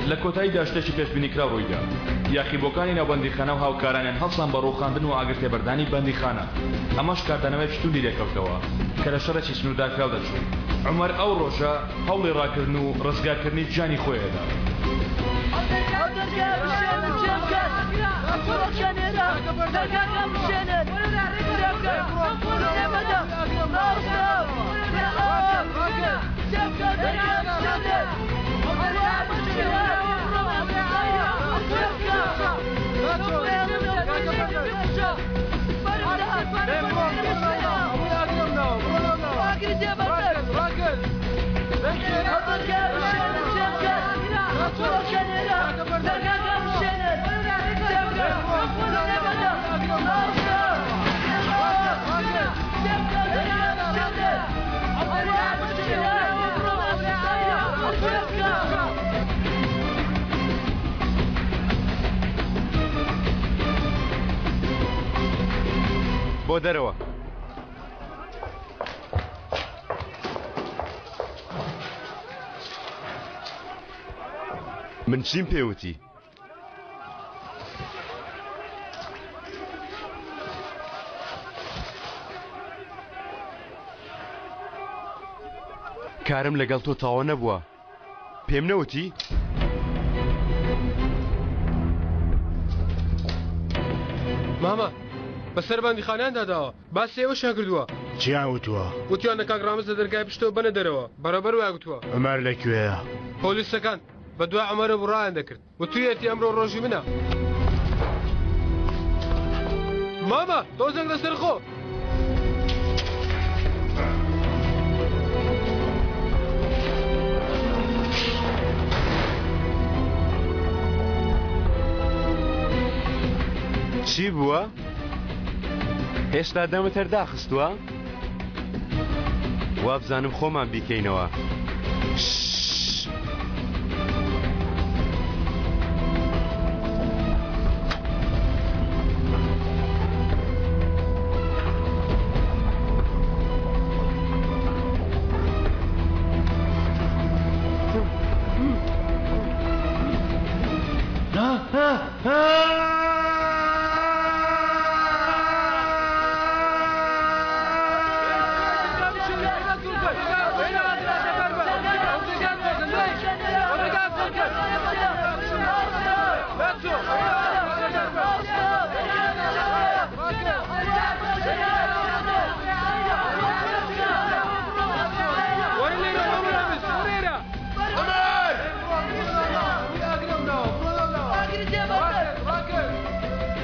لە کۆتاییدا شتێکی پێشبینیکراو ڕوویدا. یاخیبووەکانی ناو بەندیخانە و هاوکارانیان هەڵسان بە ڕووخاندن و ئاگرتێبەردانی بەندیخانە. ئەمەش کاردانەوەیەکی توندی لێکەوتەوە کە لە شەڕێکی سنووردارکراو دەچوو. عومەر ئەو ڕۆژە هەوڵی ڕاکردن و ڕزگارکردنی گیانی خۆی ئەدا. بۆ دەرەوە. من چیم پێوتی؟ کارم لەگەڵ تۆ تەواو نەبووە پێم نەوتی؟ مامە بەسەر بەندیخانەیان داداوە باسی ئێوەشیان کردووە. چیان وتووە؟ وتیانە کاک ڕامز لە دەرگای پشتەوە بەنە دەرەوە بەڕێوبەر وای گوتووە. عومەر لە کوێیە؟ پۆلیسەکان بەدوای عومەرەوە بوو ڕایان دەکرد. وتویەتی ئەمڕۆ ڕۆژی منە. مامە تۆزێک لەسەر خۆ. چی بووە؟ هێشتا دەمت هەر داخستووە؟ وابزانم خۆمان بیکەینەوە.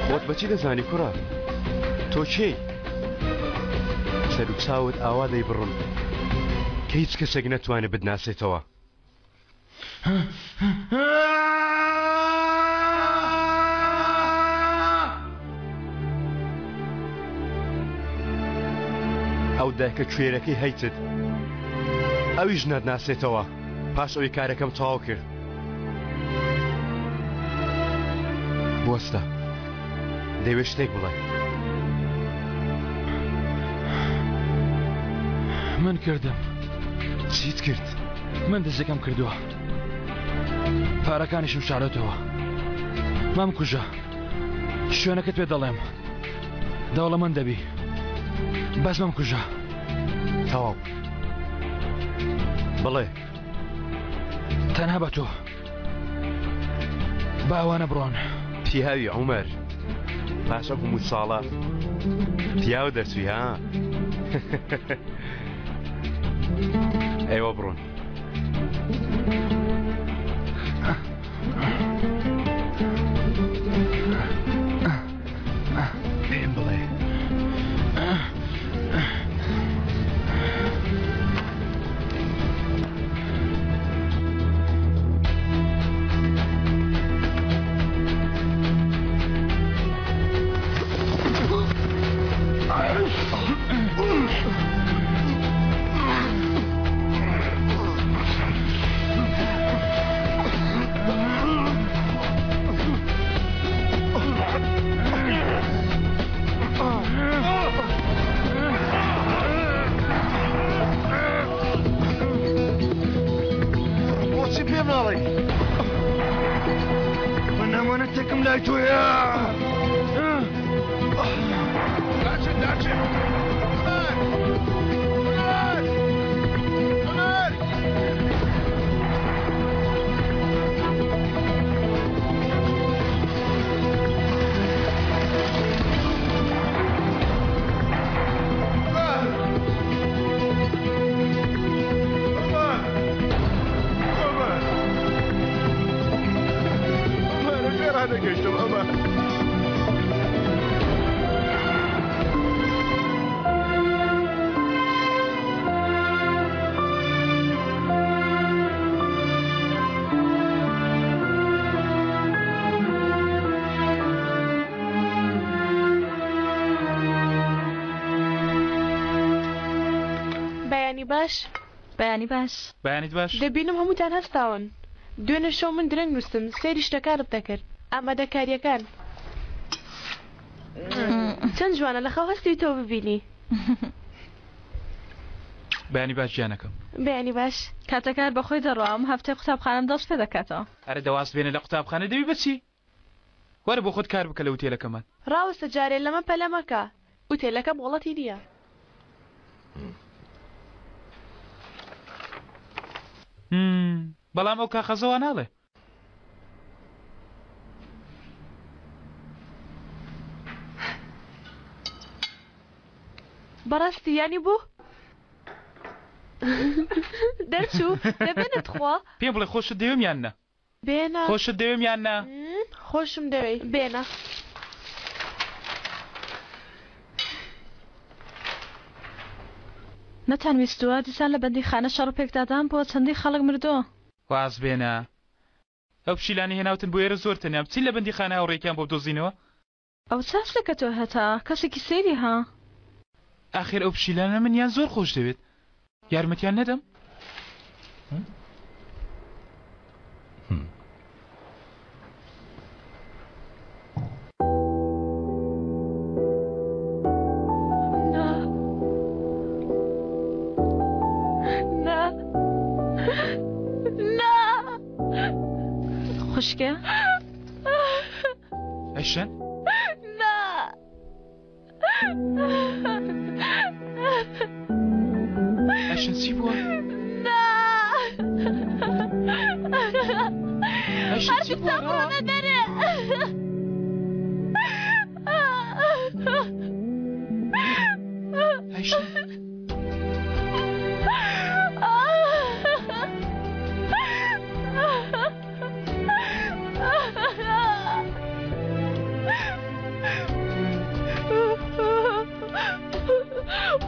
خۆت بەچی دەزانی کوڕە تۆ کێی سەر و چاوت ئاوا دەیبڕم کە هیچ کەسێک نەتوانێت بتناسێتەوە. ئەو دایکە کوێرەکەی هەیتت ئەویش ناتناسێتەوە پاش ئەوی کارەکەم تەواو کرد. بوەستە دەیەوێت شتێک بڵێ. من کردم. چیت کرد؟ من دزەکەم کردووە. پارەکانیشم شارۆتەوە. مەم کوژە. شوێنەکەت پێ دەڵێم. دەوڵەمەند دەبی. بەس مەم کوژە. تەواو. بڵێ. تەنها بە تۆ. با ئەوانە بڕۆن. پیاوی عومەر پاش ئەم هەموو ساڵە پیاو دەرچووی ها؟ ئێوە بڕۆن. پێم بڵێ. من ئەمانەتێکم لای تۆیە. داچن داچن. عومەر! عومەر! عومەر! بەیانی باش. بەیانی باش. بەیانیت باش. دەبینم هەمووتان هەستاون. دوێنێ شەو من درەنگ نووستم سەیری شتەکانت دەکرد ئامادەکاریەکان. چەند جوانە لە خەو هەستی تۆ ببینی. بەیانی باش گیانەکەم. بەیانی باش. کاتەکە هەر بەخۆی دەڕوا ئەم هەفتەی قوتابخانەم دەست پێ دەکاتەوە. ئەرێ دە واز بێنە لە قوتابخانە دەبی بە چی؟ وەرە بۆ خۆت کار بکە لە ئوتێلەکەمان. ڕاوەستە جارێ لەمە پەلە مەکە ئوتێلەکە مۆڵەتی نییە. بەڵام ئەو کاخەزە وا ناڵێ. بەڕاستی یانی بۆ؟ دەرچوو دەبێنە تخوا. پێم بڵێ خۆشت دەوێم یان نا؟ بێنە. خۆشت دەوێم یان نا؟ خۆشم دەوێی بێنە. نەتان ویستووە دیسان لە بەندیخانە شەڕ و پێکدادان بووە چەندین خەڵک مردووە. واز بێنە ئەو پشیلانەی هێناوتن بۆ ئێرە زۆر تەنیان بچین لە بەندیخانە هاوڕێیەکیان بۆ بدۆزینەوە. ئەوە چ هەستێکە تۆ هەتە کەسێکی سەیری ها. ئاخر ئەو پشیلانە منیان زۆر خۆش دەوێت یارمەتیان نەدەم؟ خوشکێ ئەیشەن نا ئەیشەن چی بووە؟ نا ئەیشەن چی بووە؟ بڕۆنە دەرێ ئەیشەن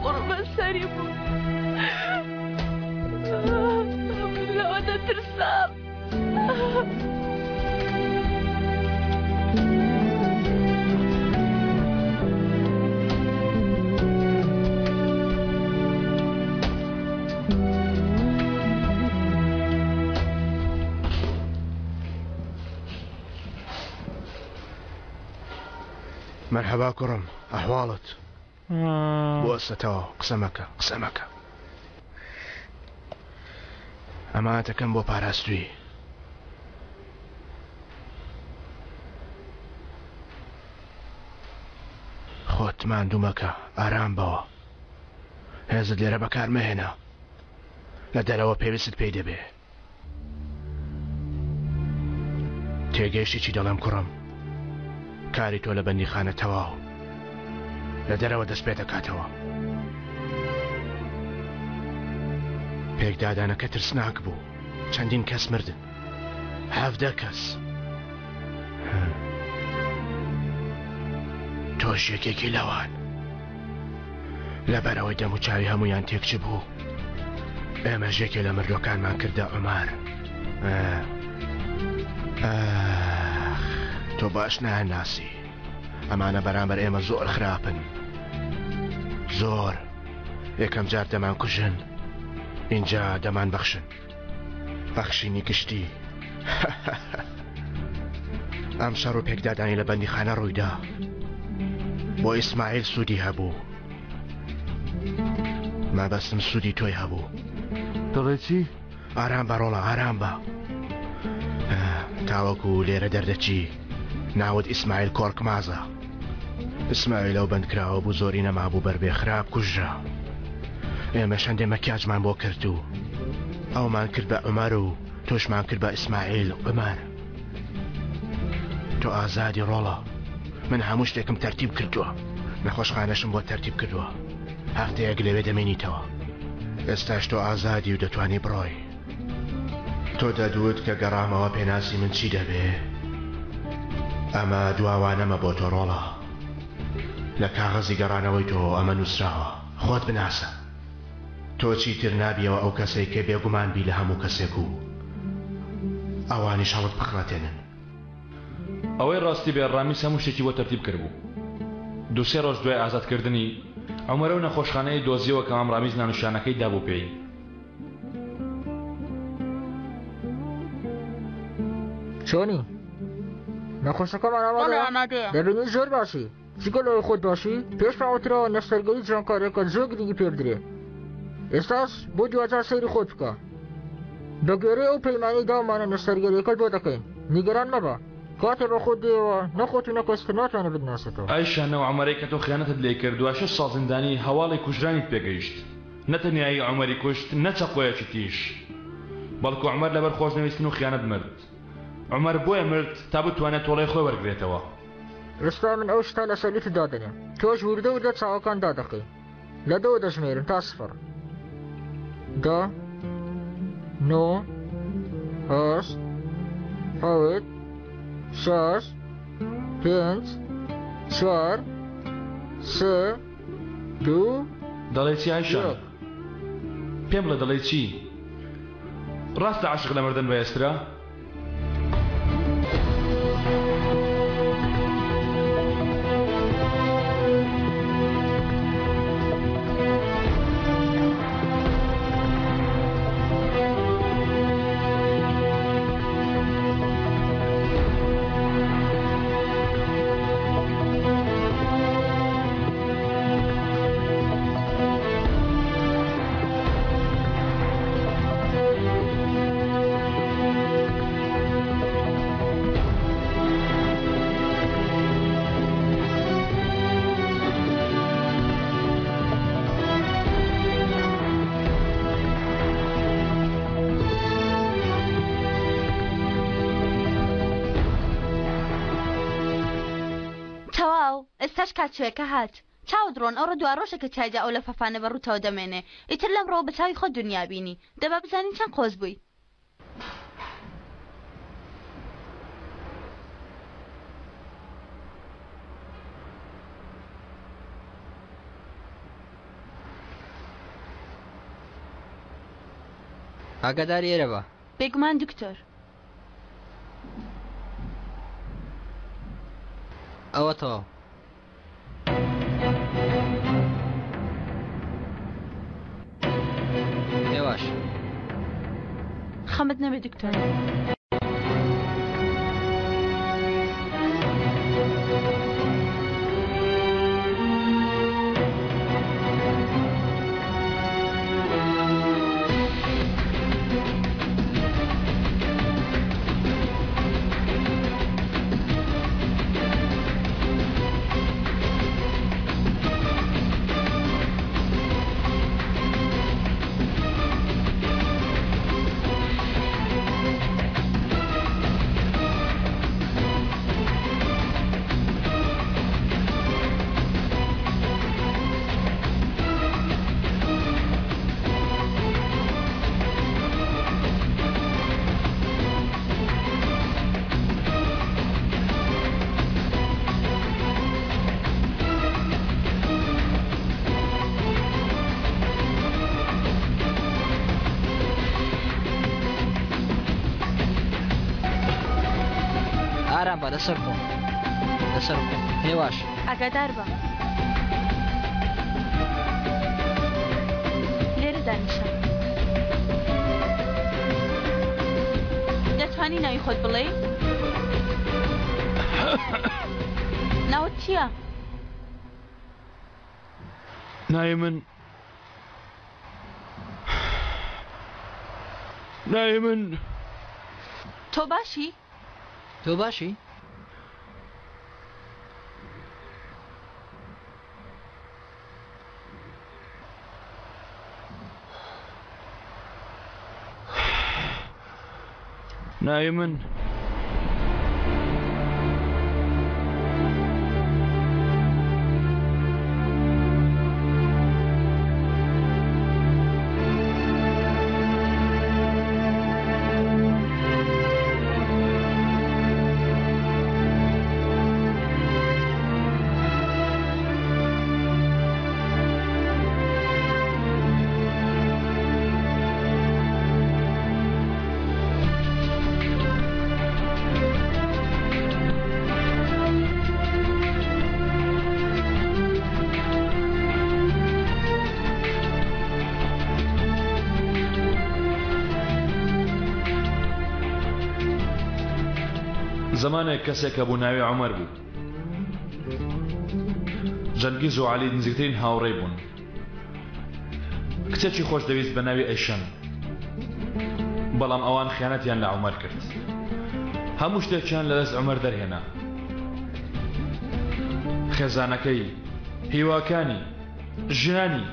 قوڕبەسەری بوو من لەوە دەترسام. مەرحەبا کوڕم ئەحواڵت بوەستە تەواو قسە مەکە قسە مەکە ئەمانەتەکەم بۆ پاراستوی. خۆت ماندوو مەکە ئارام بەوە هێزت لێرە بەکار مەهێنە لە دەرەوە پێویستت پێی دەبێ. تێگەیشتی چی دەڵێم کوڕم؟ کاری تۆ لە بەندیخانە تەواو لە دەرەوە دەست پێ دەکاتەوە. پێکدادانەکە ترسناک بوو چەندین کەس مردن حەڤدە کەس تۆش یەکێکی لەوان لەبەرئەوەی دەموچاوی هەموویان تێکچبوو ئێمەش یەکێ لە مردوەکانمان کردە عومار تۆ باش نایانناسی ئەمانە بەرامبەر ئێمە زۆر خراپن زۆر یەکەم جار دەمان کوژن اینجا دەمان بەخشن بەخشینی گشتی ئەم شەڕ و پێکدادانی لە بەندیخانە ڕوویدا بۆ ئیسماعیل سوودی هەبوو مەبەستم سوودی تۆی هەبوو دەڵێ چی؟ ئارام بە ڕۆڵە ئارام بە. تاوەکو لێرە دەردەچی ناوت ئیسماعیل کۆرکمازە. ئیسماعیل ئەو بەندکراوە بوو زۆری نەمابوو بەر بێ خراپ کوژرا. ئێمەش هەندێ مەکیاجمان بۆ کرد و ئەومان کرد بە عومەر و تۆشمان کرد بە ئیسماعیل عومەر. تۆ ئازادی ڕۆڵە. من هەموو شتێکم تەرتیب کردووە. نەخۆشخانەشم بۆ تەرتیب کردووە. هەفتەیەک لەوێ دەمێنیتەوە. ئێستاش تۆ ئازادی و دەتوانی بڕۆی. تۆ دەدوت کە گەڕامەوە پێناسی من چی دەبێ؟ ئەمە دواوانەمە بۆ تۆ ڕۆڵە. لە کاغەزی گەڕانەوەی تۆ ئەمە نووسراوە. خۆت بناسە. تۆ چیتر نابیەوە ئەو کەسەی کە بێگومان بی لە هەموو کەسێک و ئەوانیش هەڵت بخڵەتێنن. ئەوەی ڕاستی بێ ڕامیس هەموو شتێکی بۆ تەرتیب کردبوو. دوو سێ ڕۆژ دوای ئازادکردنی، عومەر ئەو نەخۆشخانەیەی دۆزیەوە کە مام ڕامیس ناونیشانەکەی دابوو پێی. چۆنی؟ نەخۆشەکەمان بەڵێ ئامادەیە. دەبینی زۆر باشی. جگە لەوەی خۆت باشی، پێش پاوەترەوە نەشتەرگەری جوانکاریەکە زۆر گرنگی پێ بدرێ. ئێستاش بۆ دواجار سەیری خۆت بکە. بە گوێرەی ئەو پەیمانەی داومانە نەشتەرگەریەکەت بۆ دەکەین. نیگەران مەبە. کاتێ بە خۆت دێیەوە نە خۆت و نە کەس تر ناتوانێ بتناسێتەوە. ئەی شانە و عومەرەی کە تۆ خیانەتت لێ کرد دوای شەش ساڵ زیندانی هەواڵی کوژرانیت پێ گەیشت. نە تەنیا ی عومەری کوشت نە چەقۆیەکی تیژ. بەڵکو عومەر لەبەر خۆشنەویستن و خیانەت مرد. عومەر بۆیە مرد تا بتوانێت تۆڵەی خۆی وەرگرێتەوە. ئێستا من ئەو شتە لەسەر لوتت دادەنێم تۆش وردە وردە چاوەکان دادەخەی لە دەوە دەژمێرم تا سفر دە نۆ هەشت حەوت شەش پێنج چوار سێ دوو دەڵێی چی ئایشە؟ یەک. پێم بڵێ دەڵێی چی؟ ڕاستە عەشق لە مردن بەهێزترە؟ تەواو ئێستاش کاتژمێرەکە هات. چاوت ڕۆن ئەوڕۆ دوا ڕۆژە کە تیایدا ئەو لەفەفانە بە ڕووتەوە دەمێنێ ئیتر لەمڕۆوە بە چاوی خۆت دونیا بینی دەبا بزانین چەند قۆز بووی. ئاگاداری ئێرە بە. بێگومان دکتۆر. ئەوە تەواو. هێواش. خەمت نەبێ دکتۆر. ئارام بە لەسەر خۆ لەسەر خۆ هێواش ئاگادار بە لێرە دانیشە دەتوانی ناوی خۆت بڵێی؟ ناوت چییە؟ ناوی من ناوی من تۆ باشی؟ تۆ باشی؟ ناوی من زمانێک کەسێک هەبوو ناوی عومەر بوو. جەنگیز و عەلی نزیکترین هاوڕێی بوون. کچێکی خۆش دەویست بە ناوی ئەیشەن. بەڵام ئەوان خیانەتیان لە عومەر کرد. هەموو شتێکیان لە دەست عومەر دەرهێنا. خێزانەکەی، هیواکانی، ژیانی.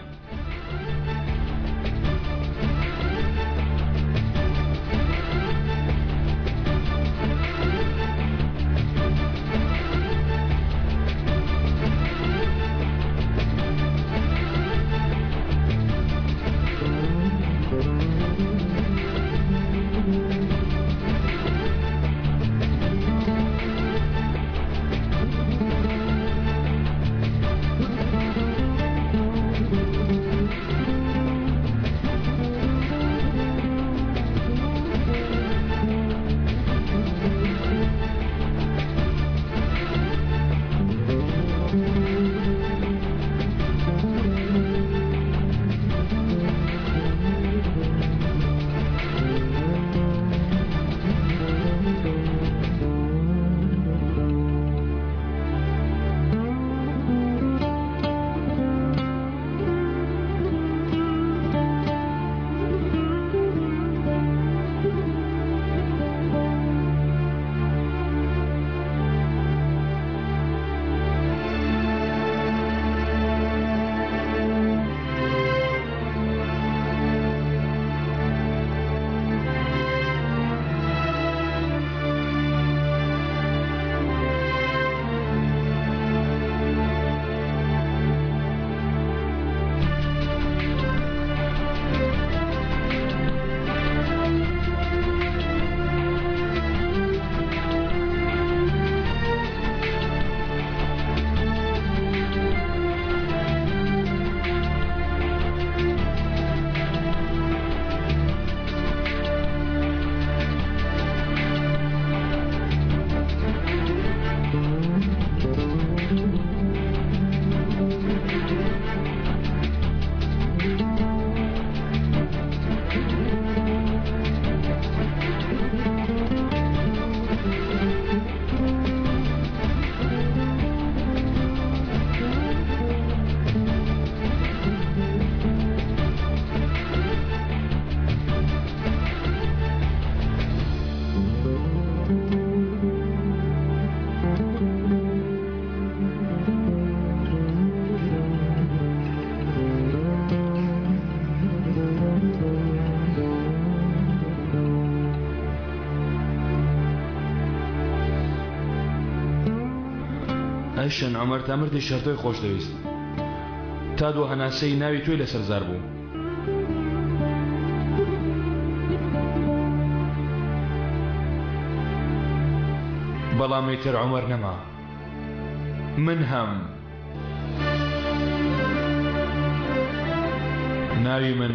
ئەیشەن عومەر تا مردیش هەر تۆی خۆش دەویست تا دوا هەناسەی ناوی تۆی لەسەر زار بوو. بەڵام ئیتر عومەر نەما من هەم ناوی من.